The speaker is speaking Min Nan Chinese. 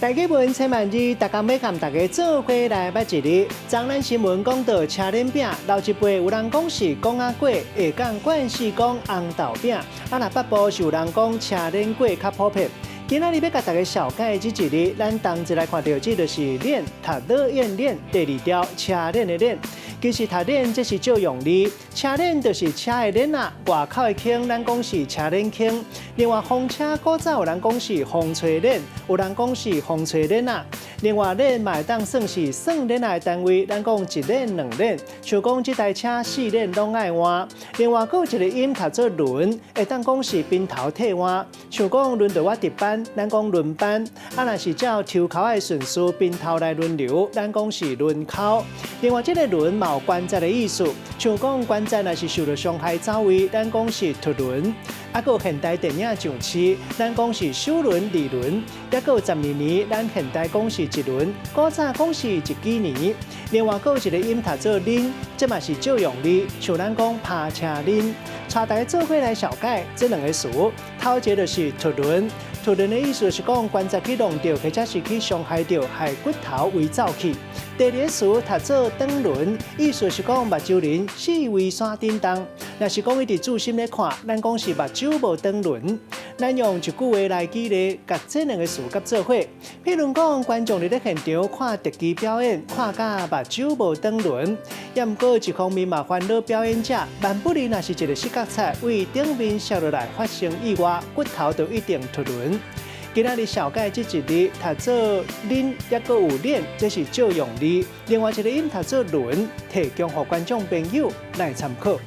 大家文千萬字，逐工欲共大家做伙來捌一字。昨咱新聞講到車輪餅，老一輩有人講是廣仔粿，下港慣勢講紅豆餅，啊若北部是有人講車輪粿較普遍。今仔日欲共大家紹介的這一字，咱同齊來看著，這就是鏈，讀樂燕鏈，第二條車鏈的鏈。其實讀鏈這是借用字，車鏈就是車的鏈仔，外口的圈咱講是車鏈圈。另外，風車古早有人講是風吹鏈，有人講是風吹鏈仔。另外，鏈嘛會當算是算鏈仔的單位，咱講一鏈兩鏈，像講這台車四鏈攏愛換。另外，閣有一個音讀做輪，會當講是邊頭替換，像講輪著我值班，咱講輪班。啊，若是照抽鬮的順序邊頭來輪流，咱講是輪鬮。另外，這個輪嘛有關節的意思，像講關節若是受著傷害走位，咱講是脫輪。啊，閣有現代電影上市，咱講是首輪、二輪，抑閣有12年，咱現代講是一輪，古早講是一幾年。另外，閣有一個音讀做輪，這嘛是借用字，像咱講趴車輪。帶大家做伙來紹介這兩個詞，頭一個就是脫輪。脫輪的意思是講關節去弄著，或者是去傷害著，害骨頭位走去。第二個詞讀做轉輪，意思是講目睭輪四圍煞振動。若是講伊佇注心咧看，咱講是目睭無轉輪。咱用一句話來舉例，共這兩個詞佮做伙。譬如講，觀眾佇咧現場看特技表演，看甲目睭無轉輪。也毋過一方面嘛煩惱表演者，萬不利若是一个死角菜位頂面摔落來發生意外，骨頭就一定脫輪。今仔日紹介這一字讀做輪，抑閣有鏈，這是借用字。另外一個音讀做輪，提供予觀眾朋友來參考。